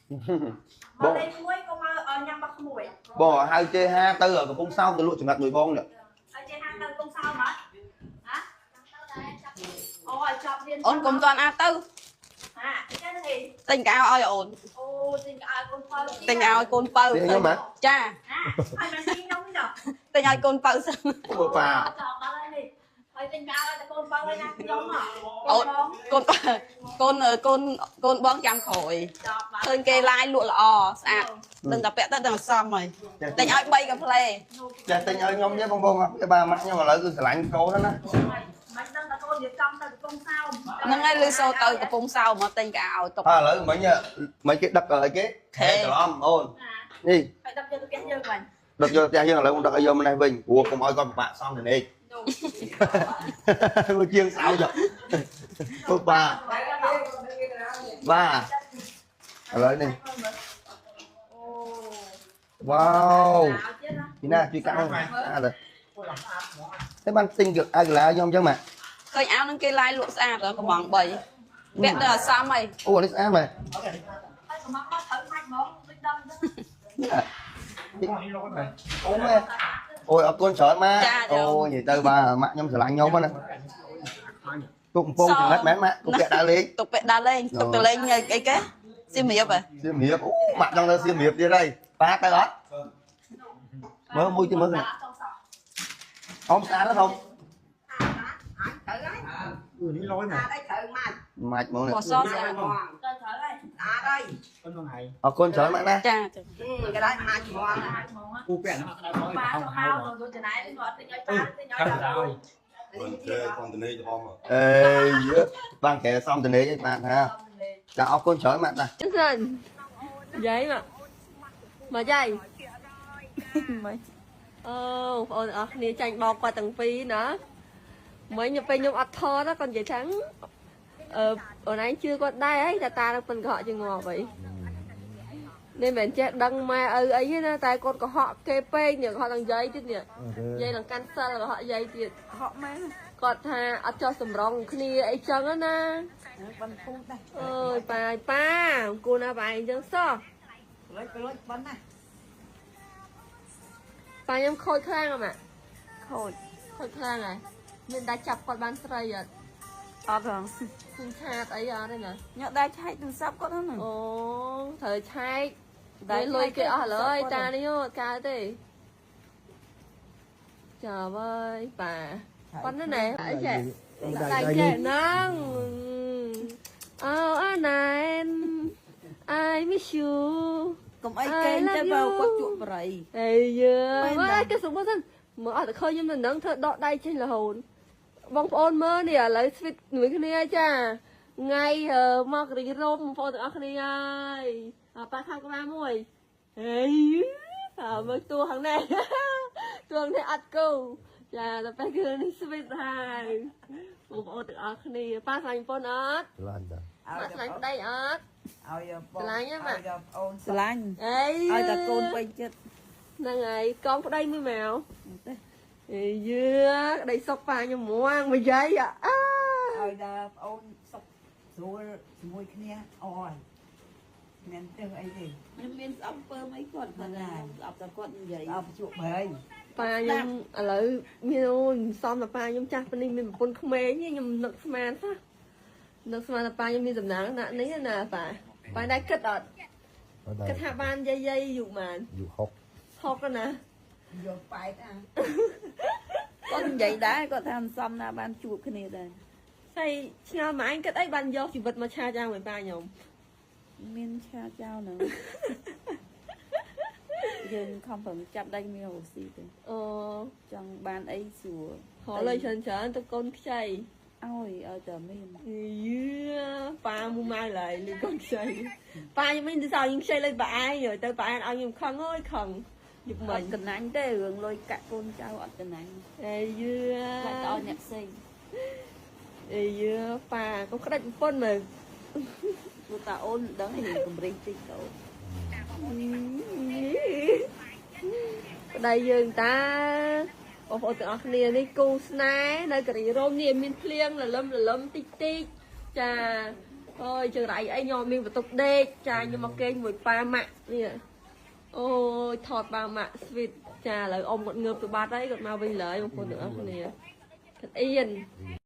មកលេងមួយកុំឲ្យញ៉ាំបាក់ក្មួយ បងហៅជេហាទៅកំពង់សោមទៅលក់ចង្រិតមួយបងនេះ ឲ្យជេហាទៅកំពង់សោមហ៎ហ៎អូឲ្យចប់រៀន អូនកុំតាន់អាទៅ ហាចេះទេ ទិញកៅឲ្យអូន អូទិញកៅឲ្យកូនបើ ទិញឲ្យកូនបើ ខ្ញុំហ៎ ចា ហើយមិនស៊ីខ្ញុំទេ ទិញឲ្យកូនបើសិន មើលប៉ា ចប់ដល់ហើយនេះហើយទិញកៅឲ្យតែកូនបើហើយណាខ្ញុំហ៎ អូនកូនកូនកូនកូនបងចាំក្រោយ ចប់បា ឃើញគេឡាយលក់ល្អស្អាតដឹងតែពាក់ទៅដឹងសមហើយទិញឲ្យ3កាផ្លេ ចេះទិញឲ្យខ្ញុំទេបងបងបាទម៉ាក់ខ្ញុំឥឡូវគឺស្រឡាញ់កូនណា មិនដឹងតែកូនរៀបចំទៅកំពង់សោម ហ្នឹងហើយលឺសូទៅកំពង់សោមមកទិញកៅឲ្យទុក ហើយឥឡូវមិញមិញគេដឹកអីគេខែច្រឡំអូននេះ ហើយដឹកយកទៅផ្ទះយើងវិញ ដឹកយកផ្ទះយើងឥឡូវដឹកឲ្យយកម្នេះវិញព្រោះកុំឲ្យគាត់ពិបាកសំទៅនេះ មកជាងសោចពុកបាទបាទឥឡូវនេះវ៉ាវពីណាជួយកាក់ហ្នឹងអាទៅតែបានទិញអាកាឡាខ្ញុំអញ្ចឹងម៉ាក់ ឃើញអាវហ្នឹងគេឡាយលក់ស្អាតដល់កំង3ពាក់ទៅអត់សមហើយ អូនេះស្អាតម៉ាក់ ហើយកំងមកត្រូវម៉ាច់ហ្មងដូចដឹងចឹង អូម៉ែអូយអរគុណច្រើនម៉ាក់អូនិយាយទៅបាទម៉ាក់ខ្ញុំស្រឡាញ់ខ្ញុំណាទុកកំពងចំណិតមែនម៉ាក់ទុកពាក់ដើរលេង ទុកពាក់ដើរលេងទុកទៅលេងអីគេសៀមរាបហ៎ សៀមរាបអូម៉ាក់ចង់ទៅសៀមរាបទៀតហើយប៉ាទៅអត់មើលមួយទៅមើលអមស្អាតណាស់ធំ នេះលយមក ម៉ាច់ហ្មងនេះ ពណ៌សស្អាត ទៅត្រូវហើយ អរគុណច្រើនម៉ាក់ណា ចាចា គេដែរម៉ាច់ហ្មង ពូពាក់ហ្នឹងក្តៅមក ប៉ា ហៅ ទៅ ហៅ មកទៅចំណាយគាត់ទិញឲ្យប៉ាទិញឲ្យដល់ អេយបានកែសំតនេឯងបាទថាចាអរគុណច្រើនម៉ាក់ណា សិនយាយមកមកយាយ មិន អូបងប្អូនទាំងអស់គ្នាចាញ់បោកគាត់ទាំងពីរណាមិញពេលខ្ញុំអត់ថតគាត់និយាយថាអឺអូនឯងជឿគាត់ដែរហីតែតានឹងពិនកុហកជាងាប់ហីនេះមិនចេះដឹងម៉ែឪអីទេណាតែគាត់កុហកគេពេកនេះកុហកទាំងយាយទៀតនេះយាយនឹងកាន់សិលកុហកយាយទៀត ហក់មែន គាត់ថាអត់ចោះសម្រងគ្នាអីចឹងណា បានពូដែរ អើយប៉ាប៉ាគូណាប៉ាអញ្ចឹងសោះ លុយលុយប៉ុណ្ណា ប៉ាខ្ញុំខូចខ្លាំងហ៎ម៉ាក់ ខូច ខូចខ្លាំងហ៎មានតែចាប់គាត់បានស្រីអត់ អត់ហង គុំឆាតអីអត់ទេណា ញ៉ាំដែរឆែកទូរស័ព្ទគាត់ហ្នឹង អូត្រូវឆែកតែលុយគេអស់លើយតានេះអត់កើតទេចាប់ហើយប៉ាប៉ុណ្ណាណែអីចេះតែចេះហ្នឹងអូអាណែន I miss you កុំអីគេទៅបើគាត់ជក់បរិយ អេយើមើលគេសុំសិនមើលអត់តែឃើញខ្ញុំនៅនឹងធ្វើដកដៃចេញរហូតបងប្អូនមើលនេះឥឡូវស្វីតមួយគ្នាចាថ្ងៃមករីរំបងប្អូនទាំងអស់គ្នាហើយប៉ាខាងក្បាលមួយហេអើមើលតួខាងនេះតួនេះអត់គូចាដល់ពេលគឺនេះស្វីតហើយបងប្អូនទាំងអស់គ្នាប៉ាស្លាញ់បងអត់ ស្រឡាញ់តា ប៉ាស្លាញ់ប្តីអត់ ឲ្យបង ស្រឡាញ់ហ៎ម៉ាក់ ឲ្យអូន ស្រឡាញ់ អេ ឲ្យតែកូនពេញចិត្ត ហ្នឹងហើយកងប្តីមួយមក ទេ អេយឺក្តីសុកប៉ាខ្ញុំមួងមួយយាយអើ ឲ្យដល់ប្អូនសុខស្រួលជាមួយគ្នាអរមានទើសអីទេ ខ្ញុំមានស្អប់ពើអីគាត់គាត់ស្អប់តែគាត់និយាយ អបជក់ប្រៃ ប៉ាខ្ញុំឥឡូវមានអូយសំតែប៉ាខ្ញុំចាស់ប៉ុណ្នេះមានប្រពន្ធក្មេងខ្ញុំនឹកស្មានសោះនឹកស្មានតែប៉ាខ្ញុំមានសំណាងណាស់នេះណាប៉ាប៉ាដែរគិតអត់គិតថាបានយាយយាយយូរបាន យូហុក ហុកណា យកប៉ែតអា គាត់និយាយដែរគាត់ថាមិនសមណាបានជួបគ្នាដែរ ហើយឆ្ងល់ម៉ែឯងគិតអីបានយកជីវិតមកឆាយ៉ាងមួយប៉ាខ្ញុំ មានឆាចោលហ្នឹងយើងខំប្រឹងចាប់ដៃមានរស់ស៊ីទេ អូ ចង់បានអីស្រួល ហលុយច្រើនច្រើនទៅកូនខ្ចី ឲ្យឲ្យតែមាន យឺប៉ាមូម៉ៅឡើយលឺកូនខ្ចីប៉ាខ្ញុំមិនទៅសោខ្ញុំខ្ចីលុយប៉ាឯងទៅប៉ាឯងឲ្យខ្ញុំខឹងអើយខឹងយប់ អ មិញ ត់កណាញ់ទេរឿងលុយកាក់កូនចៅអត់កណាញ់ អេយឺ ខ្លាចទៅឲ្យអ្នកផ្សេង អេយឺប៉ាកុំក្តាច់ប្រពន្ធមើល ព្រោះតាអូនដឹងរឿងកម្រិះតិចទៅ ប្តីយើងតាបងប្អូនទាំងអស់គ្នានេះគូស្នេហ៍នៅការីរ៉ូមនេះមានភ្លៀងលលឹមលលឹមតិចតិចចា អូយចង្រៃអីខ្ញុំមានបន្ទប់ដេកចាខ្ញុំមកគេងមួយប៉ាម៉ាក់នេះអូយថតប៉ាម៉ាក់ sweet ចាឥឡូវអ៊ំគាត់ងើបទៅបាត់ហើយគាត់មកវិញឡើយបងប្អូនទាំងអស់គ្នាគាត់អៀន។